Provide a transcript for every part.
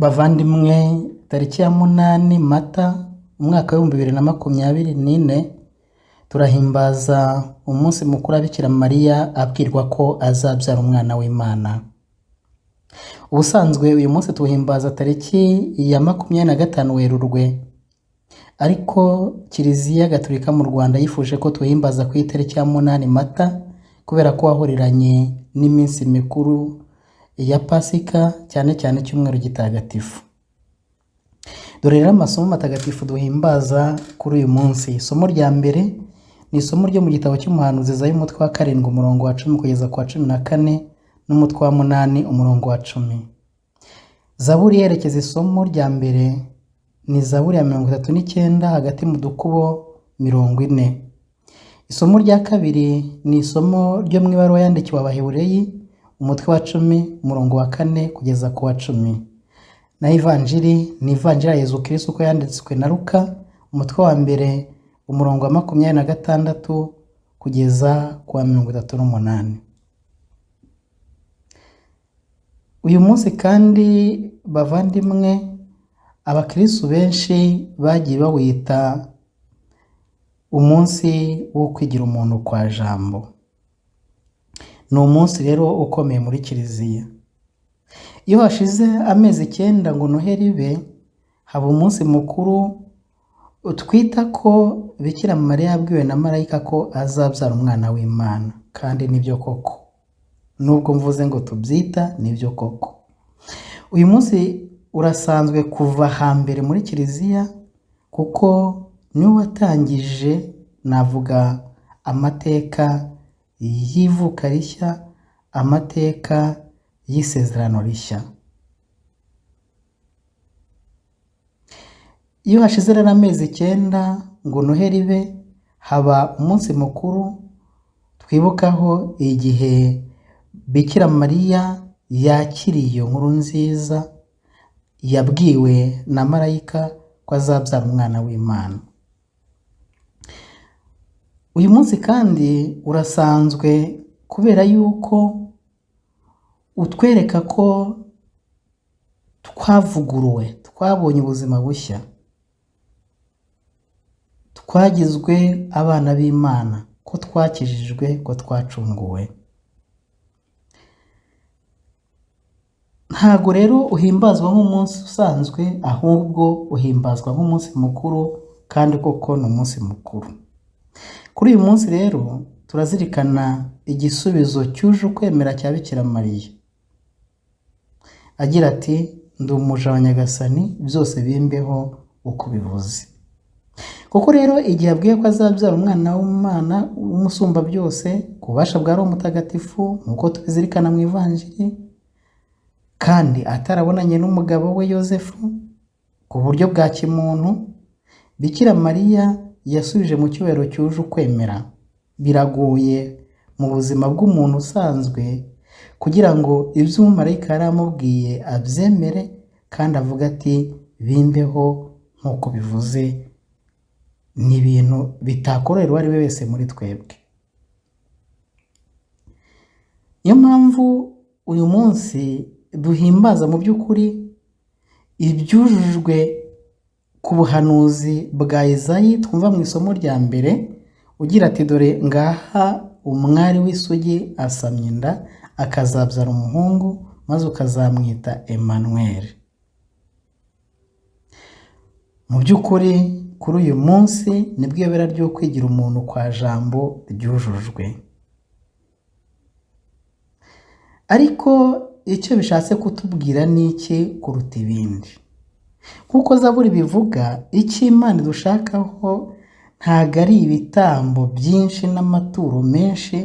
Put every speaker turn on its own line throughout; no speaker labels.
Bavandimwe, tariki ya 8 Mata umwaka w'2024, turahimbaza umunsi mukuru wa Bikira Mariya abwirwa ko azabyara umwana w'Imana. Ubusanzwe uyu munsi tuwuhimbaza tariki ya 25 Werurwe, ariko Kiliziya Gatolika mu Rwanda yifuje ko tuwuhimbaza ku itariki ya 8 Mata kubera ko wahuriranye n'iminsi mikuru ya Pasika, cyane cyane Icyumweru Gitagatifu. Dore rero amasomo matagatifu duhimbaza kuri uyu munsi. Isomo rya mbere ni isomo ryo mu gitabo cy'umuhanuzi Izayi, umutwe wa 7 umurongo wa 10 kugeza ku wa 14, n'umutwe wa 8 umurongo wa 10. Zaburi yerekeza isomo rya mbere ni Zaburi ya 39 hagati mu dukubo 40. Isomo rya kabiri ni isomo ryo mu ibaruwa yandikiwe Abahebureyi, umutwe wa 10 umurongo wa 4 kugeza ku wa 10. Naho Ivanjiri ni Ivanjiri ya Yezu Kristu uko yanditswe na Luka, umutwe wa 1 umurongo wa 26 kugeza ku wa 38. Uyu munsi kandi bavandimwe, abakristu benshi bagiye bawita umunsi wo kwigira umuntu kwa Jambo. Ni umunsi rero ukomeye muri Kiliziya. Iyo hashize amezi 9 ngo Noheli ibe, haba umunsi mukuru twita ko Bikira Mariya yabwiwe na marayika ko azabyara umwana w'Imana, kandi nibyo koko. Nubwo mvuze ngo tubyita, nibyo koko. Uyu munsi urasanzwe kuva hambere muri Kiliziya, kuko niwo watangije, navuga, amateka y'ivuka rishya, amateka y'isezerano rishya. Iyo hashize rero amezi 9 ngo Noheli ibe, haba umunsi mukuru twibukaho igihe Bikira Mariya yakiriye iyo nkuru nziza yabwiwe na marayika ko azabyara umwana w'Imana. Uyu munsi kandi urasanzwe kubera yuko utwereka ko twavuguruwe, twabonye ubuzima bushya, twagizwe abana b'Imana, ko twakijijwe, ko twacunguwe. Ntabwo rero uhimbazwa nk'umunsi usanzwe, ahubwo uhimbazwa nk'umunsi mukuru, kandi koko ni umunsi mukuru. Kuri uyu munsi rero turazirikana igisubizo cyuje ukwemera cya Bikira Mariya agira ati: ndi umuja wa Nyagasani, byose bimbeho uko ubivuze. Kuko rero igihe abwiye ko azabyara umwana w'Imana w'umusumba byose ku bubasha bwa Roho Mutagatifu, nk'uko tubizirikana mu Ivanjiri, kandi atarabonanye n'umugabo we Yozefu ku buryo bwa kimuntu, Bikira Mariya yasubije mu cyubahiro cyuje ukwemera. Biragoye mu buzima bw'umuntu usanzwe kugira ngo ibyo umumarayika yari amubwiye abyemere kandi avuge ati bimbeho nk'uko bivuze. Ni ibintu bitakorohera uwo ari we wese muri twebwe. Niyo mpamvu uyu munsi duhimbaza mu by'ukuri ibyujujwe ku buhanuzi bwa Izayi twumva mu isomo rya mbere, ugira ati dore ngaha umwari w'isugi asamye inda akazabyara umuhungu, maze ukazamwita Emmanuel. Mu by'ukuri kuri uyu munsi nibwo iyobera ryo kwigira umuntu kwa Jambo ryujujwe. Ariko icyo bishatse kutubwira ni iki kuruta ibindi? Nk'uko Zaburi bivuga, icyo Imana idushakaho ntabwo ari ibitambo byinshi n'amaturo menshi,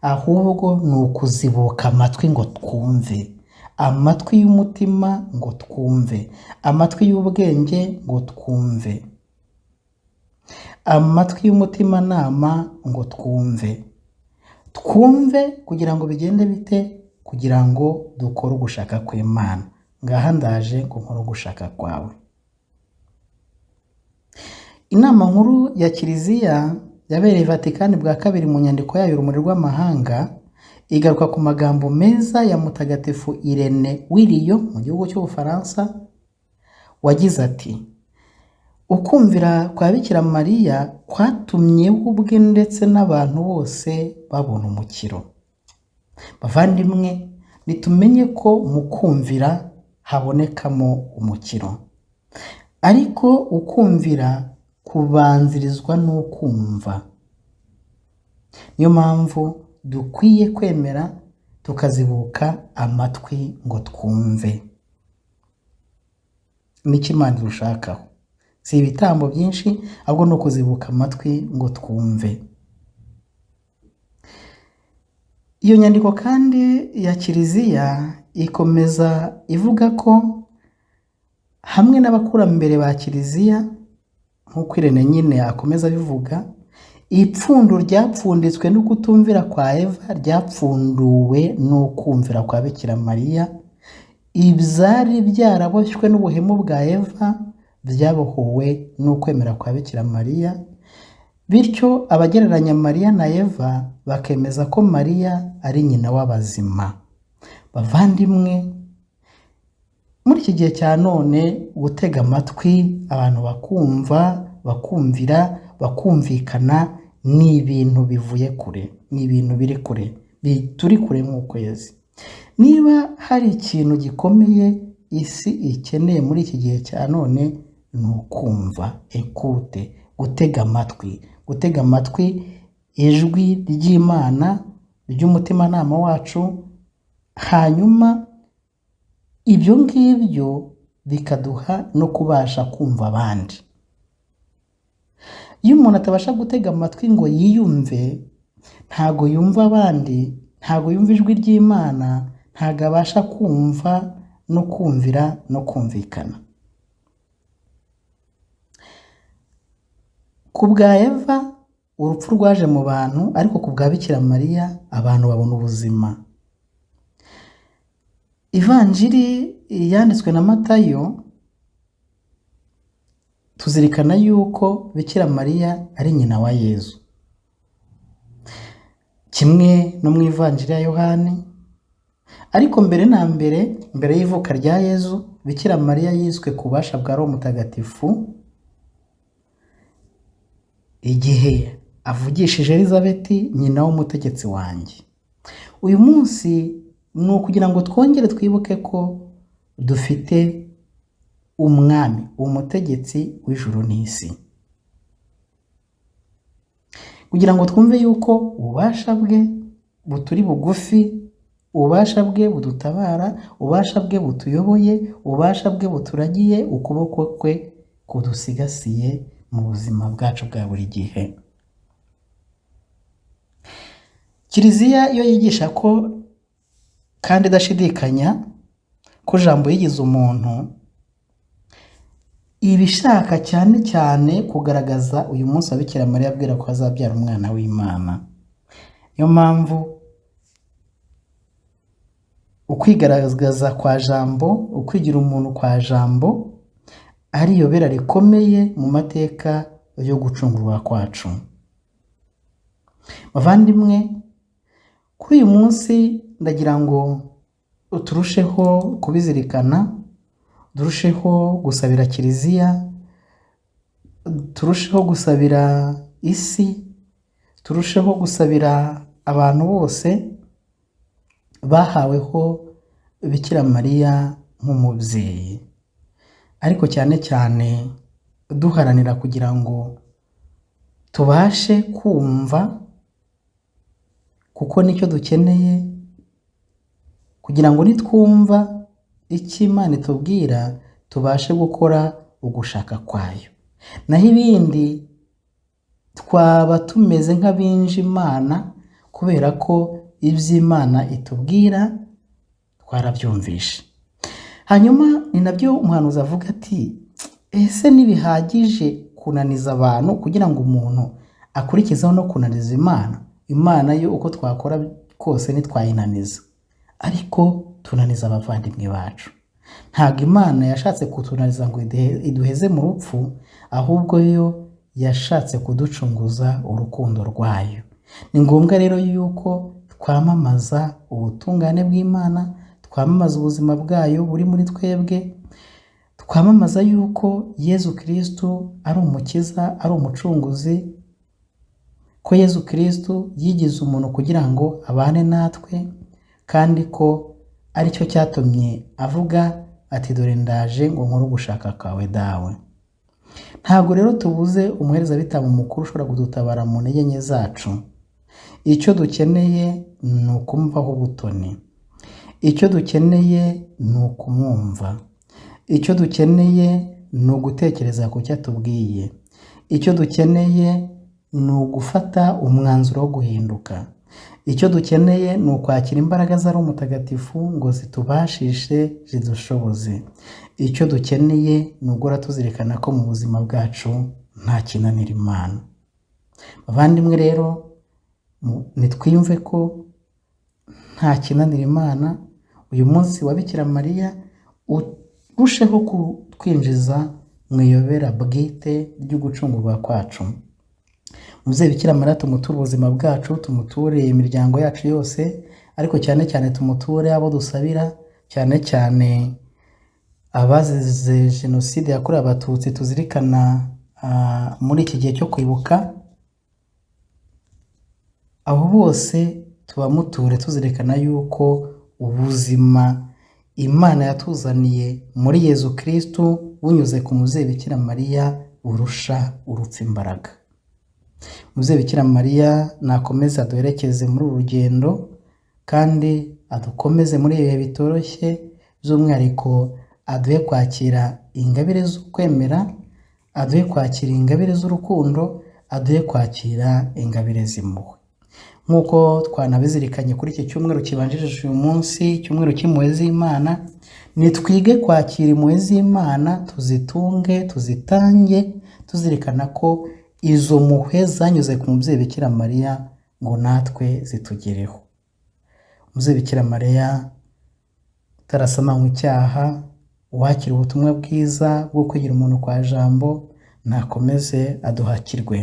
ahubwo ni ukuzibuka amatwi ngo twumve, amatwi y'umutima ngo twumve, amatwi y'ubwenge ngo twumve, amatwi y'umutimanama ngo twumve. Twumve kugira ngo bigende bite? Kugira ngo dukore ugushaka kw'Imana. Ngaha ndaje ngo nkore ugushaka kwawe. Inama nkuru ya Kiliziya yabereye Vatikani bwa kabiri mu nyandiko yayo Urumuri rw'Amahanga Igaruka ku magambo meza ya Mutagatifu Irene w'Iriyo mu gihugu cy'Ubufaransa, wagize ati: "Ukumvira kwa Bikira Mariya kwatumye we ubwe ndetse n'abantu bose babona umukiro." Bavandimwe, nitumenye ko mu kumvira habonekamo umukiro, ariko ukumvira kubanzirizwa n'ukumva. Niyo mpamvu dukwiye kwemera tukazibuka amatwi ngo twumve. Nicyo Imana idushakaho, si ibitambo byinshi, ahubwo ni ukuzibuka amatwi ngo twumve. Iyo nyandiko kandi ya Kiliziya ikomeza ivuga ko hamwe n'abakurambere ba Kiliziya, nk'uko Irene nyine akomeza abivuga, ipfundo ryapfunditswe no kutumvira kwa Eva ryapfunduwe n'ukumvira kwa Bikira Mariya. Ibyari byaraboshywe n'ubuhemu bwa Eva byabohowe n'ukwemera kwa Bikira Mariya. Bityo abagereranya Mariya na Eva bakemeza ko Mariya ari nyina w'abazima. Bavandimwe, muri iki gihe cya none gutega amatwi abantu bakumva, bakumvira, bakumvikana ni ibintu bivuye kure, ni ibintu biri kure, turi kure nk'ukwezi. Niba hari ikintu gikomeye isi ikeneye muri iki gihe cya none ni ukumva, ekute, gutega amatwi, gutega amatwi ijwi ry'Imana ry'umutimanama wacu, hanyuma ibyo ngibyo bikaduha no kubasha kumva abandi. Iyo umuntu atabasha gutega amatwi ngo yiyumve, ntago yumva abandi, ntago yumva ijwi ry'Imana, ntago abasha kumva no kumvira no kumvikana. Ku bwa Eva urupfu rwaje mu bantu, ariko ku bwa Bikira Mariya abantu babona ubuzima. Ivanjiri yanditswe na Matayo tuzirikana yuko Bikira Mariya ari nyina wa Yezu, kimwe no mu Ivanjiri ya Yohani. Ariko mbere na mbere, mbere y'ivuka rya Yezu, Bikira Mariya yiswe ku bubasha bwa Roho Mutagatifu igihe avugishije Elizabeti, nyina w'umutegetsi wanjye. Uyu munsi ni ukugira ngo twongere twibuke ko dufite umwami, umutegetsi w'ijuru n'isi, kugira ngo twumve yuko ububasha bwe buturi bugufi, ububasha bwe budutabara, ububasha bwe butuyoboye, ububasha bwe buturagiye, ukuboko kwe kudusigasiye mu buzima bwacu bwa buri gihe. Kiliziya iyo yigisha ko kandi idashidikanya ko Jambo yigize umuntu, ibishaka cyane cyane kugaragaza uyu munsi wa Bikira Mariya abwira ko azabyara umwana w'Imana. Niyo mpamvu ukwigaragaza kwa Jambo, ukwigira umuntu kwa Jambo ari iyobera rikomeye mu mateka yo gucungurwa kwacu. Bavandimwe, kuri uyu munsi ndagira ngo turusheho kubizirikana, turusheho gusabira Kiliziya, turusheho gusabira isi, turusheho gusabira abantu bose bahaweho Bikira Mariya nk'umubyeyi, ariko cyane cyane duharanira kugira ngo tubashe kumva, kuko nicyo dukeneye, kugira ngo nitwumva icyo Imana itubwira tubashe gukora ugushaka kwayo. Naho ibindi twaba tumeze nk'abinja Imana, kubera ko iby'Imana itubwira twarabyumvishe. Hanyuma ni nabyo umuhanuzi avuga ati: ese ntibihagije kunaniza abantu kugira ngo umuntu akurikizeho no kunaniza Imana? Imana yo uko twakora kose ntitwayinaniza, ariko tunaniza abavandimwe bacu. Ntabwo Imana yashatse kutunaniza ngo iduheze mu rupfu, ahubwo yo yashatse kuducunguza urukundo rwayo. Ni ngombwa rero yuko Twamamaza ubutungane bw'Imana, twamamaza ubuzima bwayo buri muri twebwe, twamamaza yuko Yezu Kristu ari umukiza, ari umucunguzi, ko Yezu Kristu yigize umuntu kugira ngo abane natwe, kandi ko aricyo cyatumye avuga ati dore ndaje ngo nkore ugushaka kwawe dawe. Ntabwo rero tubuze umuherezabitambo mukuru ushobora kudutabara mu ntege nke zacu. Icyo dukeneye ni ukumvaho ubutoni, icyo dukeneye ni ukumwumva, icyo dukeneye ni ugutekereza ku cyo atubwiye, icyo dukeneye ni ugufata umwanzuro wo guhinduka, icyo dukeneye ni ukwakira imbaraga za Roho Mutagatifu ngo zitubashishe, zidushoboze. Icyo dukeneye ni uguhora tuzirikana ko mu buzima bwacu nta kinanira Imana. Bavandimwe rero, nitwiyumve ko nta kinanira Imana. Uyu munsi wa Bikira Mariya urusheho kutwinjiza mu iyobera bwite ry'ugucungurwa kwacu. Umubyeyi Bikira Mariya tumuture ubuzima bwacu, tumuture imiryango yacu yose, ariko cyane cyane tumuture abo dusabira, cyane cyane abazize Jenoside yakorewe Abatutsi tuzirikana muri iki gihe cyo kwibuka. Abo bose tubamuture tuzirikana yuko ubuzima Imana yatuzaniye muri Yezu Kristu bunyuze ku mubyeyi Bikira Mariya burusha urupfu imbaraga. Umubyeyi Bikira Mariya nakomeze aduherekeze muri uru rugendo, kandi adukomeze muri ibi bihe bitoroshye, by'umwihariko aduhe kwakira ingabire z'ukwemera, aduhe kwakira ingabire z'urukundo, aduhe kwakira ingabire z'impuhwe. Nk'uko twanabizirikanye kuri iki cyumweru kibanjirije uyu munsi, icyumweru cy'impuhwe z'Imana, nitwige kwakira impuhwe z'Imana, tuzitunge, tuzitange, tuzirikana ko izo mpuhwe zanyuze ku mubyeyi Bikira Mariya ngo natwe zitugereho. Umubyeyi Bikira Mariya utarasamanywe icyaha, uwakira ubutumwa bwiza bwo kwigira umuntu kwa Jambo, nakomeze aduhakirwe.